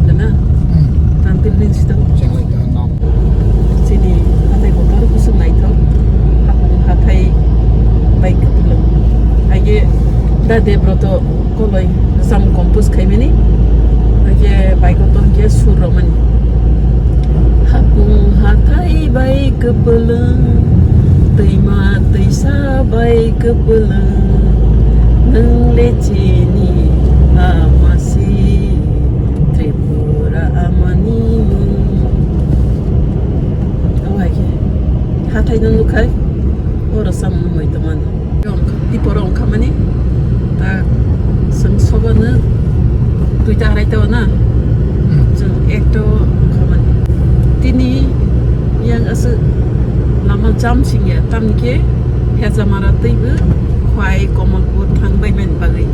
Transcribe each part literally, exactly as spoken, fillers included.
Kana? Hmm. Tan building sita. Chini hathai kotor kusuk naithok. Hapung hathai bai kwpwlwng. Aige da Debroto koloi sam compose khaimani. Aige bai kotor ke sur romani. Hapung hathai bai kwpwlwng, twima twisa bai kwpwlwng, nwng le chini ama si Tripura amani mung. Awai khe hathai no nukhai, oro samung moi tongmani. Tiporo wngkha mani, ta chwng sobo no duita arai ta o na, chwng ekta o wngkha mani. Tini yang aswk lama jam singya, tamni khe Hejamara twibo Khwai Kamalpur thang bai mani bagwi.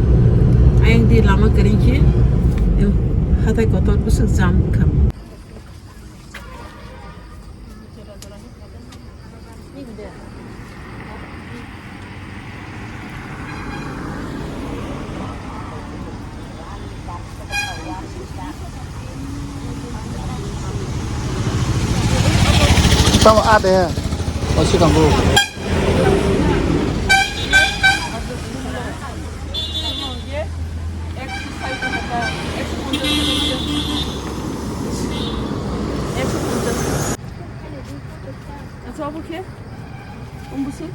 Ayang di lama kwrwi khe hathai kotor bwswk jam wngkha. Tamo ade. O sikang bu. Acha, obo khe? Omo se?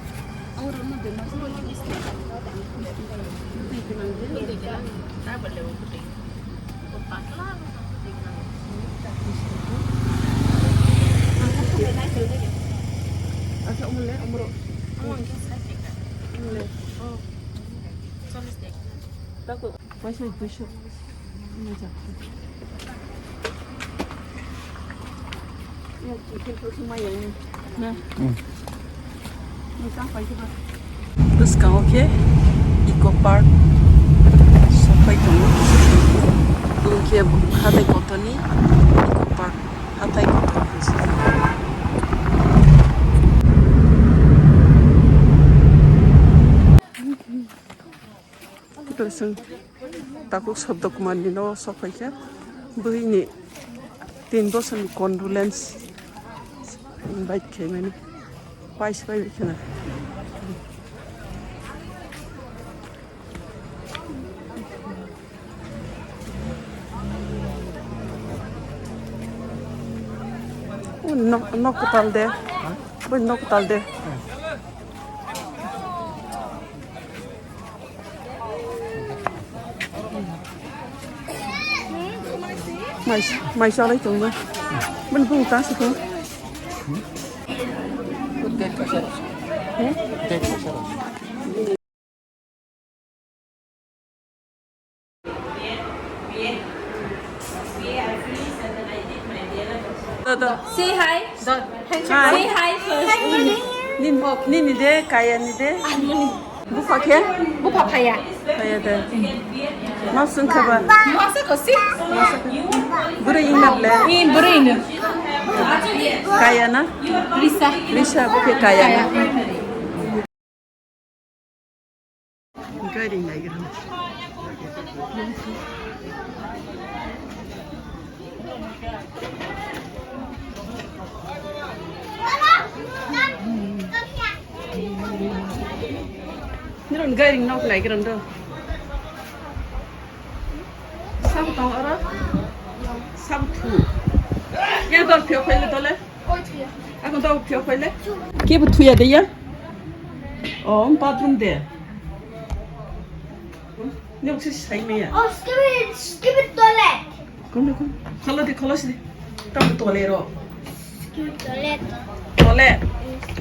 Acha, omo le, omo ro. Omo le. Tako. Paisa duiso. Bwskango khe Eco Park sopai tongo. Bwkhe hathai kotorni Eco Park, hathai kotor. Kwtal chwng takhuk Sabda Kumar ni nogo sok phaikha, bwrwi ni tin bosor ni condolence invite khaimani paisa bai khna. O nok, nok kwtal de, bai nok kwtal de. Mai, mai salai tongma. Bini bung ta sikho. Say hi. Hi. Say hi first. Nini, nini de, Kaya ni de. Bupha khe? Bupha phaiya. Phaiya de. Ma swng kha ba? Masa ko si? Masa ko. Bwrwi wngna ble? Ih, bwrwi wngno. Kaya na? Lisa. Lisa, bo khe Kaya na? Kaya. Gari naigra. Nirun gairing nok lai giron do. Sam tong oro. Sam thu. Ya dol phio phaile dole. Ako dol phio phaile. Ke bu thuya de ya? Oh, bathroom de. Ni uksi sai me ya. Oh, skip it, skip it toilet. Kum de kum. Kholo de, kholo si de. Tam toilet ro. Skip it toilet. Toilet.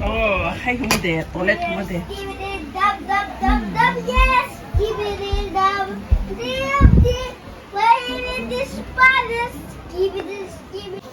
Oh, hai hum de, toilet hum de. Skip it dab dab dab dab, yes. Skip it dab dab dab. Where is this palace? Skip it, skip it.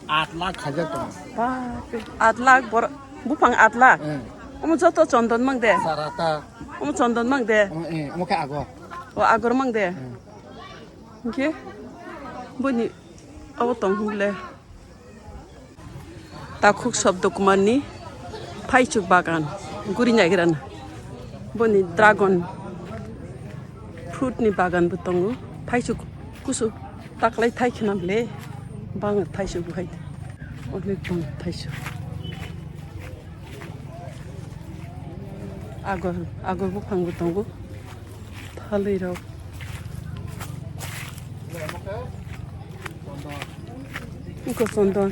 Aat lakh hajar tong. Bapre, aat lakh bor-, buphang aat lakh. Eh. Omo joto chondon mang de? Sarata. Omo chondon mang de? Omo, eh, omo khe agor. O agor mang de? Eh. Hingke? Boni abo tong hwnle. Takhuk Sabda Kumarni thaichuk bagan guri naigrana. Boni dragon fruit ni bagan bo tongo. Thaichuk kusu taklai thai khwnam le bang thaichuk bo hai. Onek bang thaichuk. Agor, agor buphang bo tongo. Thalwi rok. Iko chondon.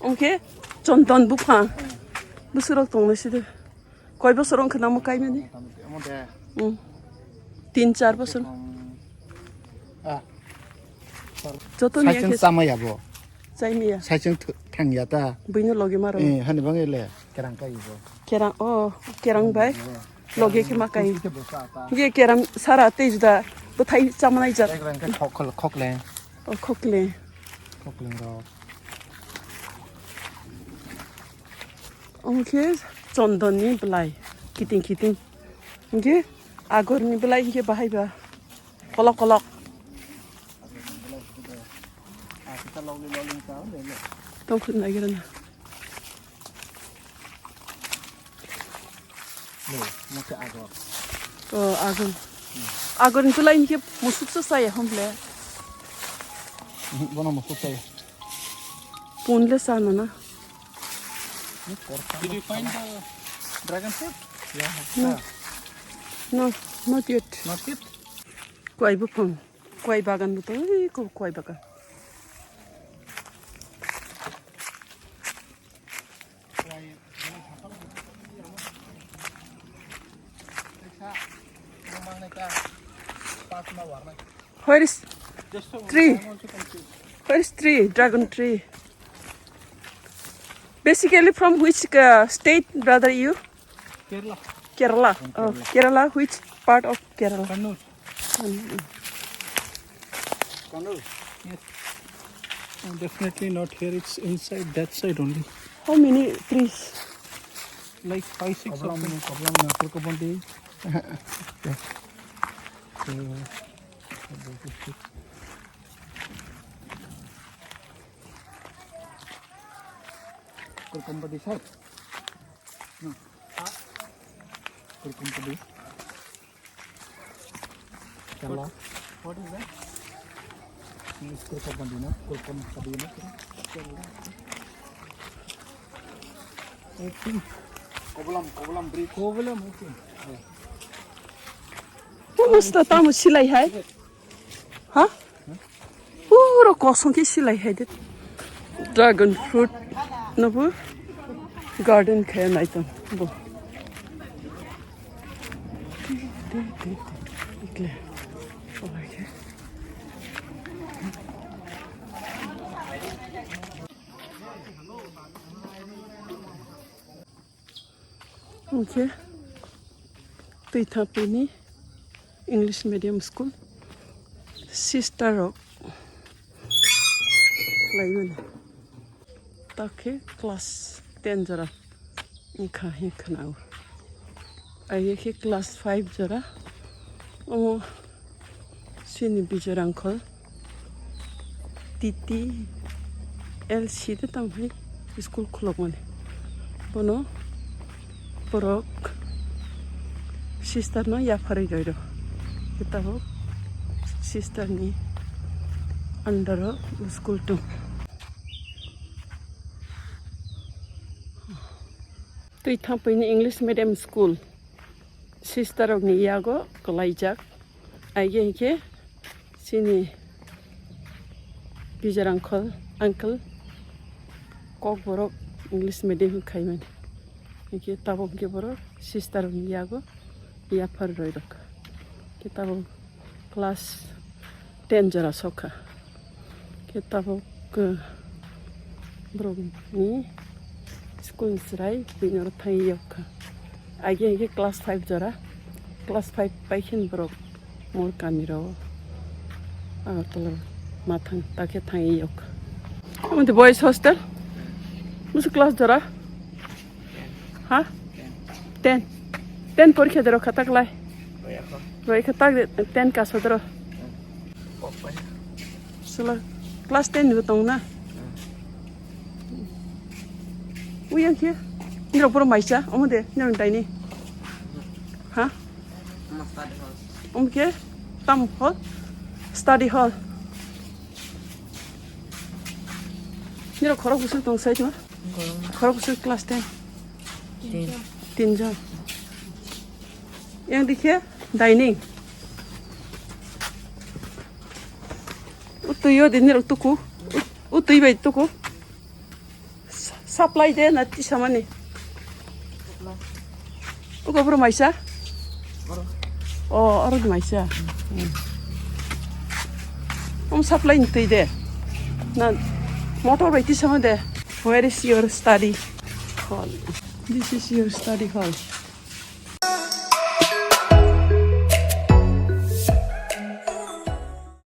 Omo khe chondon buphang. Bwswk rok tong nai sidi. Koi bosor wng khe namo kaimani? Omo de. Hmm. Tin char bosor. Ah. Joto ni Saichung khe chamaya bo. Chaimaya. Saichung th-, thangya ta. Buino logi maro. Eh, hani bang ele kerang kai bo. Kerang, oh, kerang bai. Logi khe ma kai. Khe bo sa ta. Ye kerang sara te juda bwthai chamanai jat. Kerang kai khok, khok, khokle. Oh, khokle. Khokle rok. Omo khe chondon ni bwlai kiting kiting. Hinkhe agor ni bwlai hinkhe bahai ba kolok kolok. Tongkhwlwng naigra na. Ni, mokhe agor. Oh, agor. Agor ni bwlai hinkhe musuk sa saya hwnle. Bono musuk saya. Pun le sa nana. Did you find the dragon fruit? Yeah. No. No, not yet. Not yet? Kwai buphang, kwai bagan bo tong, ui, ko kwai bagan. Where is tree? Where is tree? Dragon tree. Basically, from which, uh, state, brother, you? Kerala. Kerala. Oh, Kerala. Kerala. Which part of Kerala? Kannur. Kannur. Kannur. Yes. Uh, definitely not here. It's inside that side only. How many trees? Like five, six of Koblam, them. Koblam, Natur Koblam di. Kurkumbadi side. No. Kurkumbadi. Kerala. What is that? English Kurkumbadi, no? Kurkumbadi, no? I think. Kovalam, Kovalam bridge. Kovalam, I think. Yeah. Tamo sta, tamo silai hai. Ha? Puro kosong khe silai hai de. Dragon fruit no bo garden khe nai tong bo. Ikle. Hwnkhe Twithapini English medium school sister rok khlaimani. Takhe class ten jora wngkha hwnwi khwnao. Aiyakhe class five jora. Omo Chini Bijoy Rangkhol T T L C de tangphai school khulokmani. Bono borok sister no yapharwi roi rw. Tabuk sister ni under o school tong. Twi thangphai ni English medium school. Sister rokni yago kwlaijak. Aige hinkhe chini Bijoy Rangkhol uncle Kokborok English medium khaimani. Hinkhe tabuk hinkhe borok sister rokni yago yaphar roi rok. Hinkhe tabuk class ten jora sokha. Khe tabuk, uh, borokni school ni chwrai bini oro thangwi yok kha. Aige hinkhe class five jora, class five paikhe borok mor kami rw Agartala ma thang, takhe thangwi yok kha. Omo de boys hostel. Musu class jora? Ha? Ten. Ten porikha de rokha taklai. Roi kha tak de ten kaso dro. Kok pai. Chwla class ten ni bo tong na. Uyang khe. Nirok pura maisa. Omo de. Nirok daini. Ha? Omo khe. Tam hall. Study hall. Nirok khorok bwswk tong sai tong. Khorok bwswk class ten. Tin. Tinjon. Yang dikhe dining. Utui o dini rok tuku. Ut-, utui bai tuku. Sa-, supply de na tisamani. Ugo bro maisa? O, oro di maisa. Um supply ni tui de. Na motor bai tisama de. Where is your study hall? This is your study hall.